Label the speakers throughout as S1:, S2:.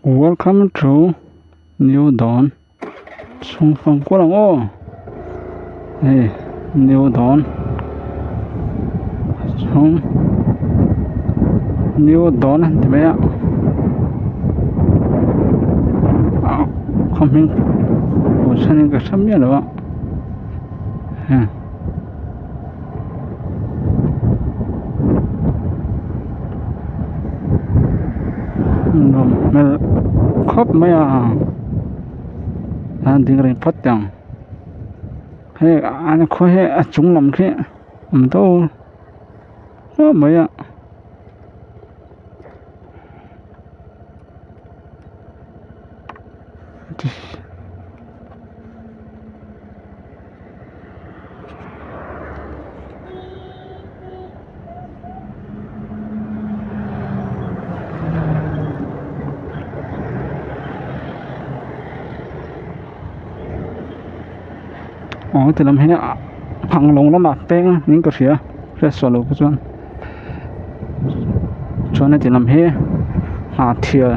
S1: Welcome to New Dawn chhung fang kual ang aw hei New Dawn chhung New Dawn an ti mai a ah khaw hming pawh chhan in ka hre miah lo a heng. Nuam hmel khawp mai a an ding reng phawt teh ang hei an khaw hi a chung lam khi awm deuh fo mai a. Aw ti lam hi phang lawng lamah peng niin ka hria hriatsual loh pawh chuan chuan heti lam hi hnah thial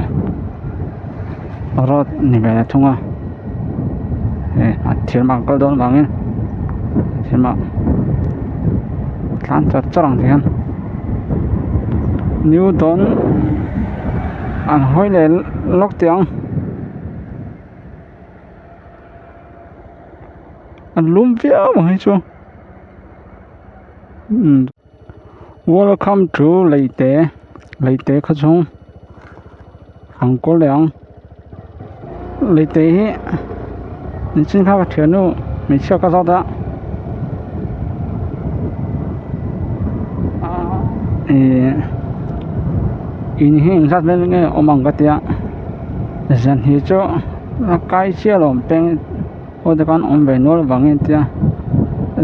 S1: road ni ve thung a hei hnah thial lamah kan kal dawn avangin hnah thial lamah tlan char char ang ti hian new dawn an hawi leh lawk teh ang. An lum viau ang hi chu umm welcome to leite leite kha chhung ang kawl leh ang leite hi nichin kha ka thiannu hmeichhia ka zawt a ihh in hi engzat vel nge awm ang ka tia zan hi chu a kai chiah lo awm peng aw te khan awm ve nual vangin tia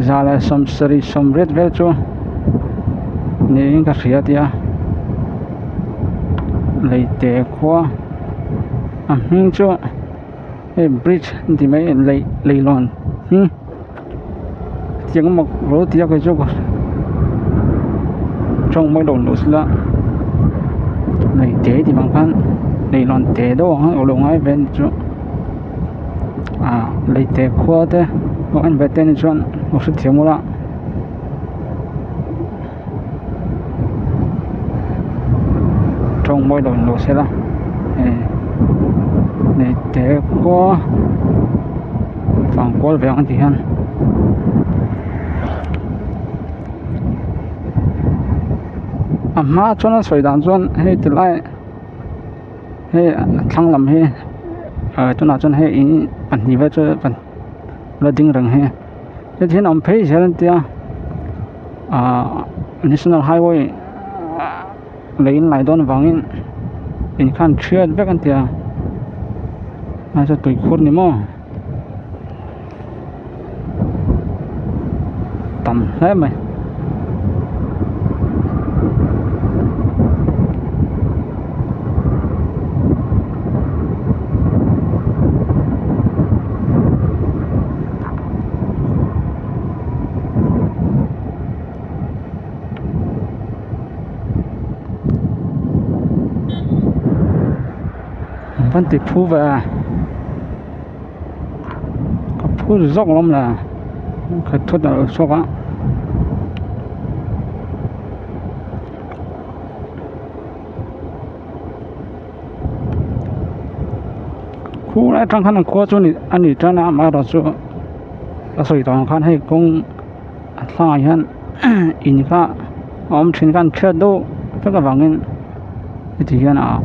S1: za leh sawmsarih sawmriat vel chu niin ka hria tia leite khua a hming chu hei bridge an ti mai lei leilawn hming tiang emaw ro tia kei chu tawng mai lo lo sela leite tih vang khan leilawn te deuh ang a lo ngai ve a ni chu ah leite khua te pawh en ve te ni chuan lo hrethiam ula. Tawng mawi lo lo sela hei leite khua vang kual ve ang ti hian a hma chuan a sawi dan chuan hei ti lai hei a thlang lam hi ah tunah chuan hei in pahnih vel chu la ding reng hi heti hian a awm phei zel an tia ah national highway lei in lai dawn avangin in khan thiat vek an tia a chu tuikhur ni maw tam hle mai. An ti phu ve a ka phu zawk lawm le ka thu ta chhuak a. Khu lai atang khan an khua chu a ni tan a amaherawhchu a sawi tawh ang khan hei kawng a thlangah hian in kha a awm thin khan chhiat deuh vek avangin heti hian ah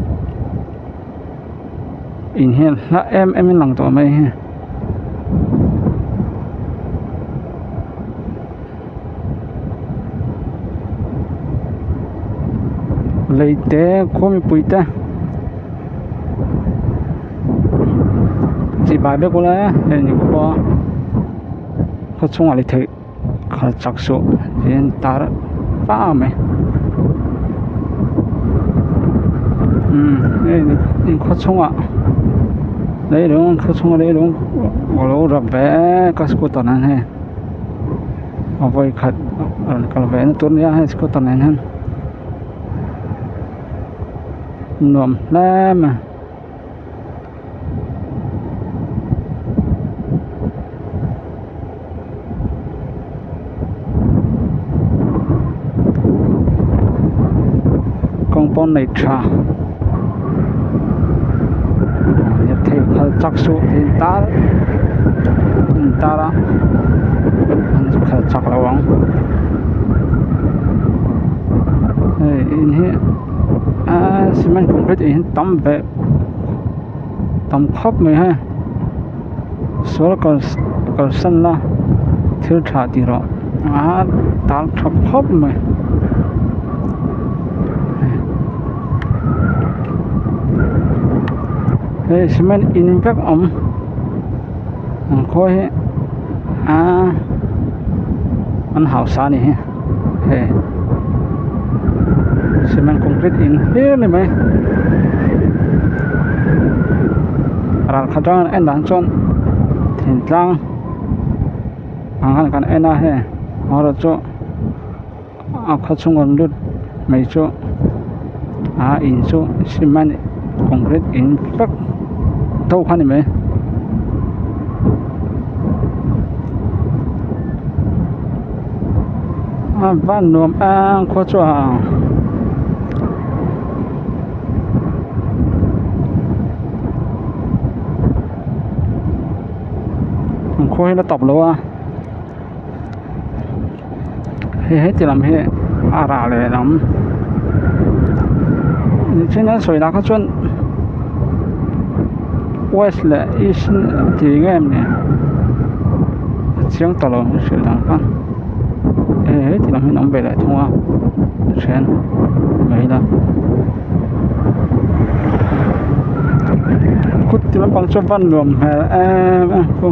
S1: in hian hla em em in lang tawh mai hi. Lei te khua mipui te chibai vek ula heng khua khaw chhungah lei theih khalh chak suh tiin tar fah mai umm hei in khaw chhungah leilung khaw chhunga leilung alo rap ve ka scooter nen hei. A vawi khat a rawn kal ve na tur nia hei scooter nen hian nuam hle mai. pawh an nei tha lirthei khalh chak suh tih in tar a in tar a an khalh chak lo ang hei in hi aaa cement concrete in hi tam ve tam khawp mai hei sual kalsan na thil tha tih rawh a tal tha khawp mai hei cement in vek awm an khua hi aaa an hausa a ni hi hei cement concrete in hlir a ni mai ral khat atanga en dan chuan thingtlang ang khan kan en a hei amaherawh chu a khaw chhung rawn lut mai chu a in chu cement concrete in vek tho kha a ni mai. A van nuam ang khua chu a ang khua hi la tawp lo a hei heti lam hi a rah leh lam nichina an sawi lah kha chuan west leh east a ti nge ni a chiang ta lo an hrilh dan khan hei heti lam hi an awm ve leh thung a then mai ila kut ti lampang chu a van nuam hmel em em chu.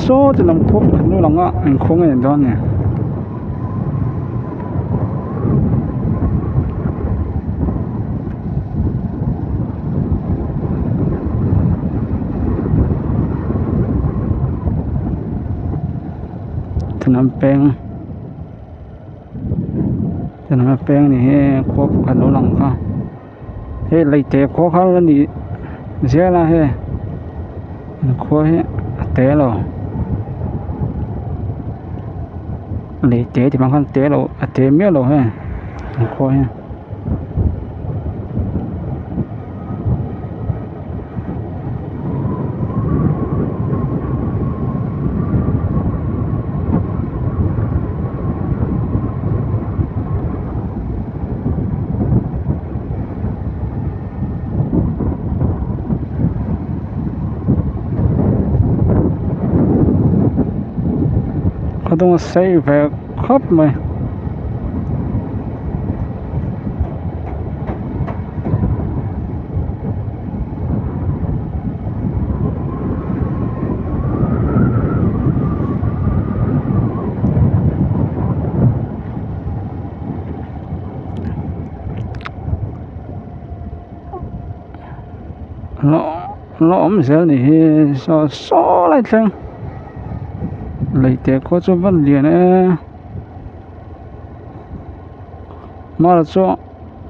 S1: Saw ti lam khua pakhat nu lang a eng khua nge ni dawn ni thenawm peng thenawm peng ni hi khua pakhat lo lang kha. Hei leite khua kha a ni zel a hei an khua hi a te lo leite tih vang khan te lo a te miah lo hei an khua hi. Khaw dung a sei ve khawp mai. La awm zel ni hi saw saw lai thleng leite khua chu van lian e mara chu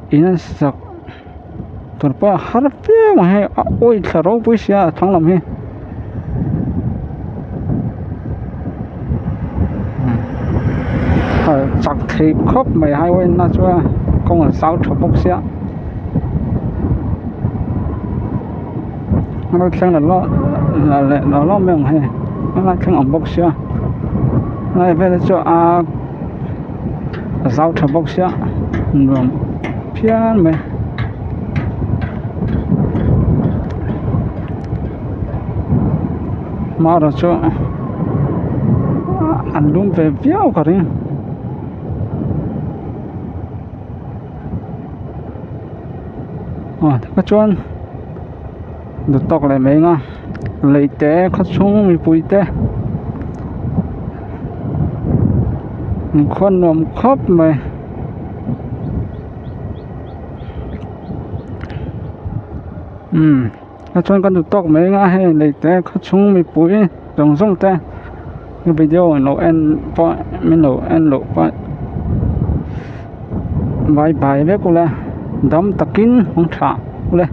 S1: in an sak tur pawh a har viau ang hei a awih thla ropui sia a thlang lam hi. Chak thei khawp mai highway na chuan kawng a zau tha bawk sia helai thleng la leh lo lo mai ang hei helai thleng awm bawk sia helai vel hi chu a zau tha bawk sia nuam phian mai. Mara chu an lum ve viau ka ring aw tikha chuan duhtawk leh mai anga leite khaw chhung mipui te inkhuan nuam khawp mai. Umm a chuan kan duh tawk mai anga hei leite khaw chhung mipui zawng zawng te video in lo en pawh min lo en loh pawh bye bye vek ula dam takin hmang tha ule.